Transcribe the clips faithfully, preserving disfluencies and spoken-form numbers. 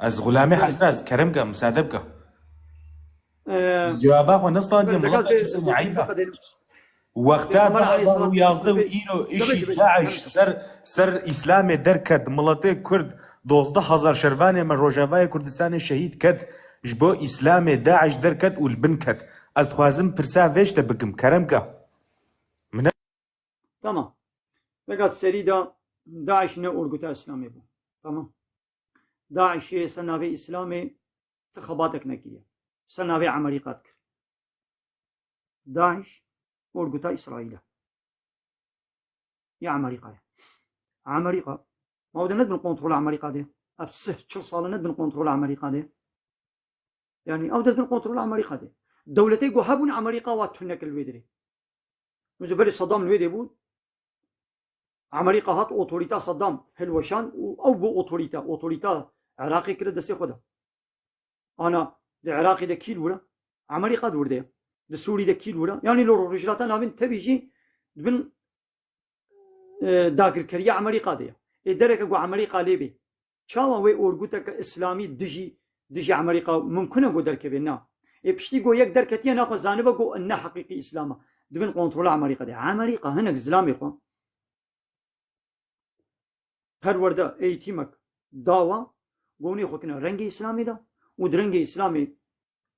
Ez xulamê Hezra, ez kerem ke, misade bike. Ee, Cevaba xwe ne standiye, Mirza millet Gazi, kesin eyb e. Wexta Peygamber du hezar û yazdeh û aleyhissalatu vesselam îro işî Daeş ser, ser Îslamê derket, miletê Kurd, dozdeh hezar şervanê me Rojavayê Kurdistanê şehîd ket, ji bo Îslamê Daeş derket û li bin ket. Ez dixwazim pirsa vê ji te bikim, kerem ke. Min e- Tamam. Vegat serî de Daeş ne orguta Îslamê bû. Tamam. Daişê ser navê Îslamê ti xebatek nekiriye. Ser navê Emerîka dikir. Daîş orguta Îsraîl e. Ya Emerîka ye. Emerîka. Ma ew de ne dibin kontrola Emerîka de. Ev sih çil sal e ne dibin kontrola Emerîka de. Yani ew de dibin kontrola Emerîka de. Dewletê ku hebûn Emerîka wa tune kir li wê dirê. Mesela berê Saddam li wê dê bû. Emerîka hat otorîta Saddam hilweşand û ew bû otorîta. Otorîta Iraqê kire destê xwe de. Ana di Iraqê de kî li wir e? Emerîka di wir de ye. Di Sûrî de kî li wir e? Yanî li Rojhilata Navîn tevî jî dibin, e, dagirkeriya Emerîka de ye. Ê dereke ku Emerîka lê bê. Çawa wê orguteke Îslamî dijî, dijî Emerîka mimkun e ku derkeve? Na. Ê piştî ku yek derketiye naxwe zanibe ku ne heqîqî Îslam e. Dibin kontrola Emerîka de. Emerîka hinek zilamê xwe perwerde, eğitimek dawa, gonê xwe kine rengê Îslamê de û di rengê Îslamê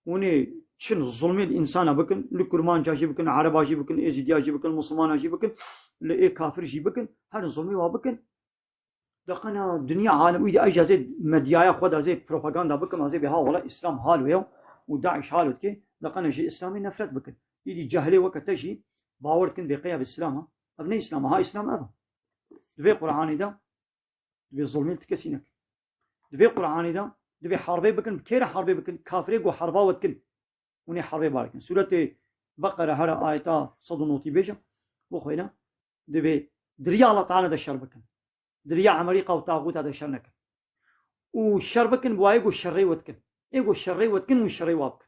hûnê çin zulmê li însana bikin, li Kurmanca jî bikin, Ereba jî bikin, Êzîdiya jî bikin, Musulmana jî bikin, li ê kafir jî bikin, her zulmê wa bikin. Deqena dinya alem, wî de ez jî zê medyaya xwe de zê propaganda bikim, ez zê bê ha wela Îslam hal wê û Daîş hal dike, deqena ji Îslamê nefret bikin. Îdî cehilê weke te jî bawer dikin vê qeya bi Îslam e. Ev ne Îslam e, ha Îslam ev e. Di vê Qur'anê de, di vê zulmê li ti kesî nekin. Di vê Qur'anê de, di vê harbê bikin, bi kê re harbê bikin, kafirê ku harba we dikin. Hûn ê herbê bar dikin. Sûretê Beqere here ayeta sed û notî bêje, bixwîne, divê di riya Allah Teala de şer bikin. Di riya Emerîka û taxûta de şer nekin. Û şer bikin bi wayê ku şerê we dikin. Ê ku şerê we dikin, hûn şerê wa bikin.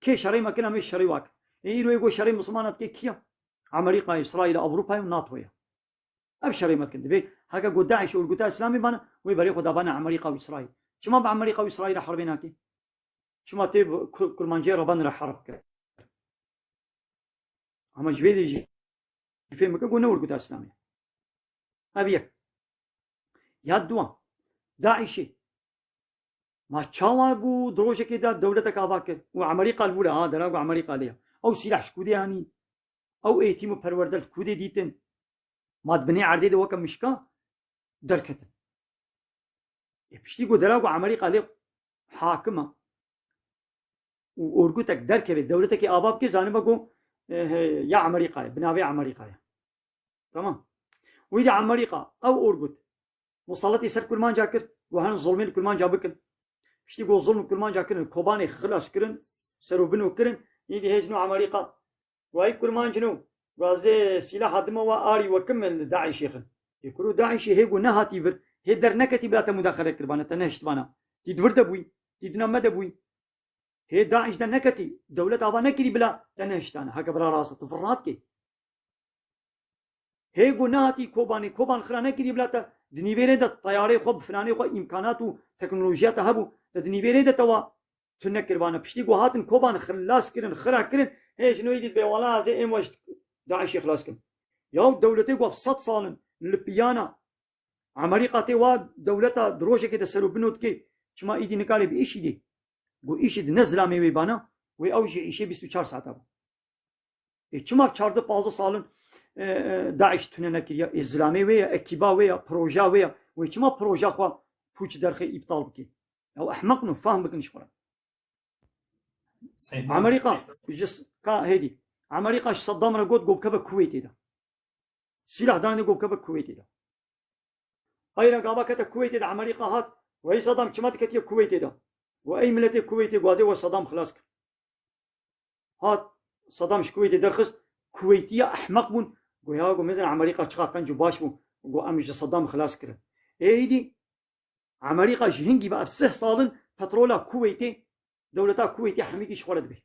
Kê şerê me kin, em ê şerê wa kin. Ê îro ê ku şerê Misilmana dike kî ye? Emerîka, Îsraîl, Ewropa ye û NATO ye. Ev şerê me dikin. Divê heke ku DAIŞ orguta Îslamê bane, wê berê xwe dabane Emerîka û Îsraîl. Çima bi Emerîka û Îsraîl re herbê nake? Çima tê bi Ku-, Kurmanciyê re ben re herb kir? Ama ji vê de jî fêm bike ku ne orguta Îslamê. Ev yek. Ya duwa. DAIŞê. Ma çawa bû di rojekê de dewletek ava kir? Û Emerîka li wir e, ha, dera ku Emerîka lê ye. Ew sîlah ji ku dê anîn? Ew eğitim û perwerde li ku dê dîtin? Ma di binê erdê de weke mişka derketin. Ê piştî ku dera ku Emerîka lê hakim e û orgutek derkeve, dewletekê ava bike, zanibe ku, e, he, ya Emerîka ye, bi navê Emerîka ye. Tamam. Wî de Emerîka, ew orgut, musaletî ser Kurmanca kir, ku hin zulmê li Kurmanca bikin. Piştî ku zulm Kurmanca kirin, Kobanê xilas kirin, serûbino kirin, îdî hêjno Emerîka. Wayî Kurmanc no, wazê sîlaha dima wa arî wekim li DAIŞê xin. Ê kuro DAIŞê hê ku nehatî vir, hê derneketî bila te mudaxele kiribane, te nehiştibana. Tî di vir de bûyî, tî dina me de bûyî. Hê DAIŞ derneketî, dewlet ava nekirî bila te nehiştane. Heke bira rast e, tu vir radikê. Hê ku nehatî Kobanê, Koban xira nekirî bila te di nîvêrê de teyarê xwe, bi filanê xwe, îmkanat û teknolojiya te hebû, te di nîvêrê de te wa tu nekiribane. Piştî ku hatin Koban xilas kirin, xira kirin, hê ji nû êdî dibê wela ez ê êm we ji DAIŞê xilas kim. Ya dewletê ku sed sal in li piyana Emerîka tê wa dewleta di rojekê de serûbino dike, çima êdî nikarê bi îşî dê? Ku îşî di ne zilamê wê bana, wê ew jî îşê bîst û çar saeta bû. Ê, çima çardeh pazdeh sal in, e, e, DAIŞ tune nekiriye? Ê, zilamê wê ye, ekîba wê ye, proja wê ye. Wê çima proja xwe pûç derxê îptal bike? Ew ehmeq in û fehm bikin ji xwe re. Seyda. Amerîka ji s-, ka hêdî. Amerîka ji Saddam re got, got bikeve Kuweytê de. Sîlah danê, got bikeve Kuweytê de. Hayra gava kete Kuweytê de, Amerîka hat. Wey Saddam, çima tu ketiye Kuweytê de? Got ey miletê Kuweytê, gwazê we Saddam xilas kir. Hat, Saddam ji Kuweytê derxist. Kuweytiya ehmeq bûn. Got ya, got mezin Amerîka çiqa qenc û baş bû. Got em ji Saddam xilas kirin. Êdî Amerîka ji hingî ve ev sih sal in petrola Kuweytê, dewleta Kuweytê hemîkî ji xwe re dibê.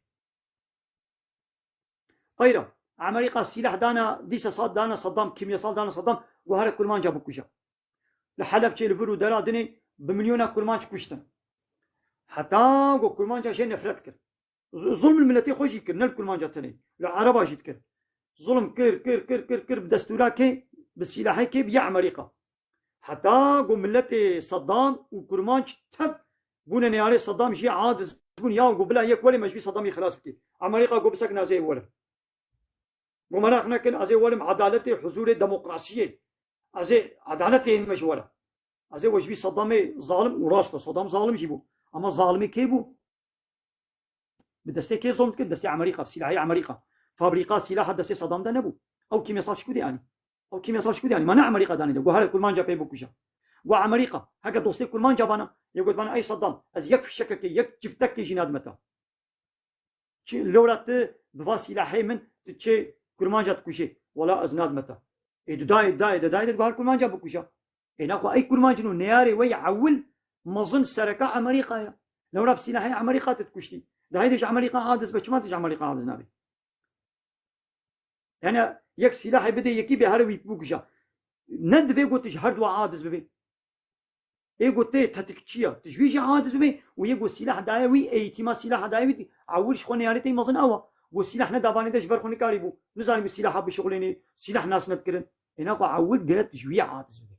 Xeyra, Amerîka sîleh dana, dîsa sal dana Saddam, kîmyasal dana Saddam, got here Kurmanca bikuje. Li Helebçê, li vir û dera dinê bi milyona Kurmanc kuştin. Heta ku kurmanca jê nefret kir. Z-, zulm li miletê xwe jî kir, ne li kurmanca tenê. Li ereba jî dikir. Zulm kir, kir, kir, kir, kir, bi destûra kê, bi sîlahê kê, bi ya Amerîka. Heta ku miletê Saddam û kurmanc tev bûne neyarê Saddam jî aciz bûn, ya ku bila yek were me ji vî Saddamî xilas bikî. Amerîka ku bisekine ez ê werim. Ku meraq nekin, ez ê werim edaletê, huzûrê, demokrasiyê. Ez ê edaletê ên me ji were. Ez ê we ji vî Saddamê zalim û rast e, Saddam zalim jî bû. Ama zalimê kê bû? Bi destê kê zom dikir? Destê Amerîka, bi sîlahê Amerîka. Fabrîka sîlaha destê Saddam de nebû. Ew kîmyasal ji ku dê anî? Ew kîmyasal ji ku dê anî? Ma ne Amerîka danê de. Got here kurmanca pê bikuje. Got Amerîka, heke dostê kurmanca bana, yê got bana, ey Saddam, ez yek fişekekê, yek çiftekê jî nadime te. Çi lewra tu bi va sîlahê min tu çê kurmanca dikujê? Wela ez nadime te. Ê didayê, didayê, didayê de diguhar kurmanca bikuje. Ê naxwe ey kurmancin û neyarê we yê ewil mezin sereka Amerîka ye. Lewra bi sîlahê Amerîka tu dikuştî. Dahê de ji Amerîka aciz be, çima tu ji Amerîka aciz nabî? Yani yek sîlahê bidê yekî bê here wî bikuje. Ne divê got tu ji her dua aciz bibê. Ê got tê tetikçiya, tu ji wî jî aciz bibê û yê got sîlah daye wî, eğitîma sîlah daye wî, ewil ji xwe neyarê te yî mezin ew e. Got sîlah ne davanê de ji ber xwe nikarî bû. Nizanî bû sîlaha bişixulênê, sîlah nas nedikirin. Ê naxwe ewil gere tu ji wî aciz bibê.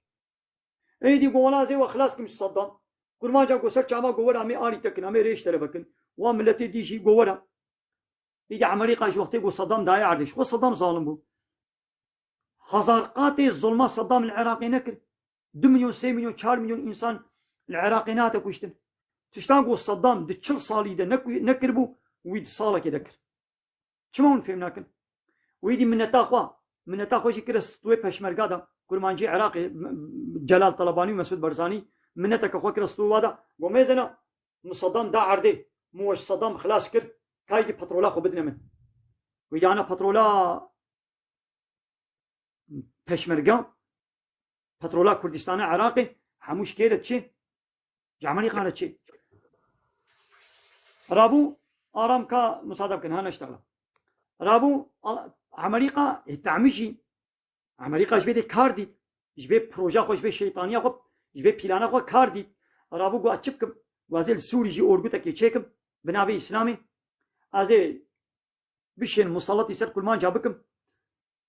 Êdî got wela ez ê we xilas kim ji Saddam. Kurmanca got ser çava got wera em ê arî te kin, em ê rêj te re vekin. Wa miletê dî jî got wera. Îdî Amerîka ji wextê ku Saddam daye erdê, ji xwe Saddam zalim bû. Hezar qatê zulma Saddam li Iraqê nekir. Du milyon, sê milyon, çar milyon însan li Iraqê nehate kuştin. Tiştan ku Saddam di çil salî de neku-, nekiribû, wî di salekê de kir. Çima hûn fêm nakin? Wî dî mineta xwe, mineta xwe jî kire stûyê peşmerga de, kurmancî Iraqê, m-, m-, Celal Talabanî û Mesûd Barzanî, mineteke xwe kire stûyê wa de. Got mêzena, min Saddam da erdê, min we ji Saddam xilas kir, ka êdî petrola xwe bidine min. Wî dî ana petrola peşmerga, petrola Kurdistana Iraqê, hemû ji kê re çi? Ji Amerîka re çi? Rabû, aram ka musade bikin, ha neştexla. Rabû, Al-, Amerîka, ê, temî jî, Amerîka ji vê dê kar dît. Ji vê proja xwe, ji vê şeytaniya xwe, ji vê plana xwe kar dît. Rabû got, çi bikim? Got, ez ê li Sûrî jî orgutekê çêkim, bi navê Îslamê. Ez ê bişên musallatî ser kurmanca bikim.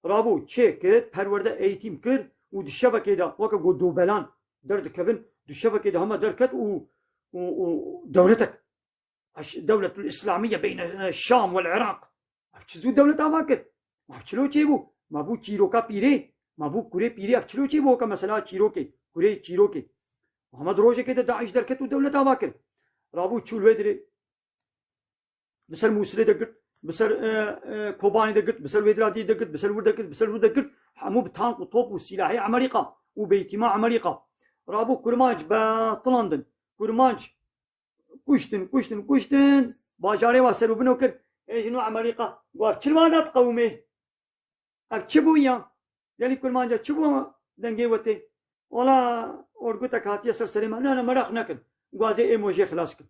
Rabû çêkir, perwerde, eğitim kir û di şevekê de weke ku dobelan derdikevin, di şevekê de heme derket û, û, û dewletek, eş-, dewletul Îslamiye beyne, e, Şam wel Iraq. Ev çi zû dewlet ava kir? Ma ev çilo çêbû? Ma bû çîroka pîrê? Ma bû kurê pîrê? Ev çilo çêbû weke mesela çîrokê, kurê çîrokê? Hema di rojekê de DAIŞ derket û dewlet ava kir. Rabû çû li wê dirê. Bi ser Mûsilê de girt, bi ser, e, e, Kobanê de girt, bi ser wê dira dî de girt, bi ser wir de girt, bi ser wir de girt. Hemû bi tank û top û sîlahê Amerîka û beytîma Amerîka. Rabû kurmanc betilandin. Kurmanc kuştin, kuştin, kuştin. Bajarê wa ser û bino kir. Ê jin û Amerîka. Got, ev çi li wa da diqewimê? Ev çi bû ya? Gelî kurmanca çi bû dengê we tê? Wala orgutek hatiye ser serê me. Na, na, meraq nekin. Got ez ê ê mojê xilas kim.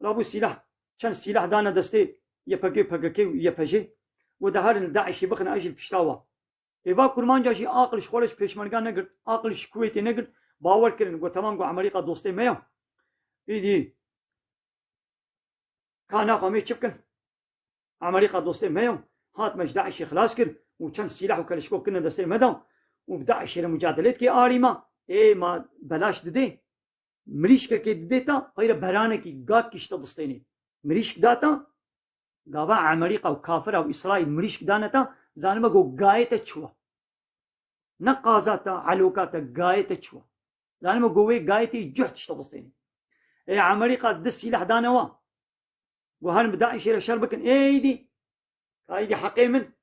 Rabû sîlah. Çend sîlah dane destê Y P G, P K K û Y P J. Got de herin li DAIŞê bixin, ez jî li pişta wa. Ê va kurmanca jî aqil ji xwe re ji pêşmerga negirt. Aqil ji Kuwêtê negirt. Bawer kirin. Got temam, got Amerîka dostê me ya. Îdî Ka naxwe em ê çi bikin? Amerîka dostê me yo. Hat me ji DAIŞê xilas kir û çend sîlah û kelişkok kirine destê me de û bi DAIŞê re mucadelê dike arî me. Ê ma belaş didê. Mirîşkekê didê te, xeyre beranekî, gakî ji te distênê. Mirîşk da te, gava Amerîka û kafira û Îsraîl mirîşk dane te, zanime ku gayê te çi wa. Ne qaza te, eloka te, gayê te çi wa. Zanime ku wê gayê te yî cuh tişta bistênê. Ê Amerîka di sîleh dane wa. Got herin bi DAIŞê re şer bikin. Ê êdî. Ka êdî heqê min.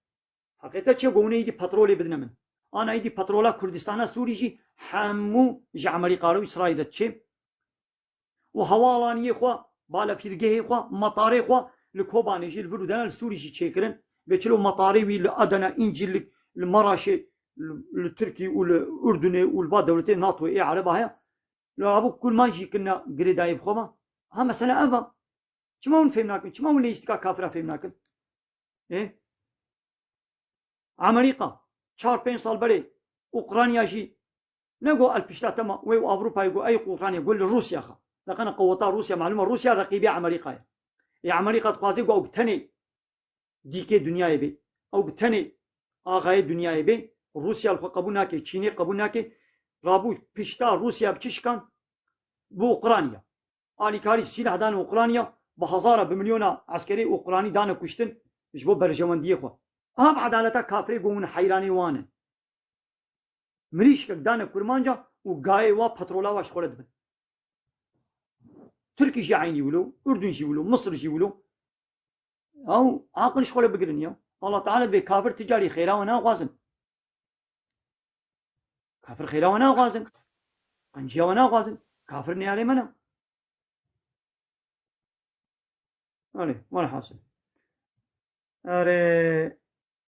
Heqê te çi? Got hûn êdî petrolê bidine min. Ana êdî petrola Kurdistana Sûrî jî hemû ji Amerîka re û Îsraîl re diçê. Û hewalaniyê xwe, balefîrgehê xwe, metarê xwe li Kobanê jî, li vir û dene li Sûrî jî çêkirin. Bê çilo metarê wî li Adana, Încîl, li, li Maraşê, li, li Tirkî û li Urdunê û li va dewletê NATO ê Ereba heye. Li Rabû Kurmanc jî kirine girêdayî bi xwe ve. Ha, mesele ev e. Çima hûn fêm nakin? Çima hûn leyîstika kafira fêm nakin? Ê? Amerîka çar pênc sal berê Ukrayna jî ne got el pişta te ma, wê û Ewropayê got ey Ukrayna got li Rûsya xe. Deqene qeweta Rûsya, malûm e Rûsya reqîbê Amerîka ye. Ê Amerîka dixwaze ku ew bi tenê dîkê dinyayê bê. Ew bi tenê axayê dinyayê bê. Rûsya li xwe qebûl nake, Çînê qebûl nake. Rabû pişta Rûsya bi çi şikan? Bi Ukrayna. Alîkarî sîlah dane Ukrayna, bi hezara, bi milyona eskerê Ukraynî dane kuştin ji bo berjewendiyê xwe. Aha bi edaleta kafirê ku hûn heyranê wan in. Mirîşkek dane kurmanca û gayê wa petrola wa ji xwe re dibin. Tirkî jî eynî wilo, Urdun jî wilo, Misir jî wilo. Ew aqil ji xwe re bigirin ya. Allah Teala dibê kafir ti carî xêra we naxwazin. Kafir xêra we naxwazin. Qenciya we naxwazin. Kafir neyarê me ne. Erê, welhasil. Erê,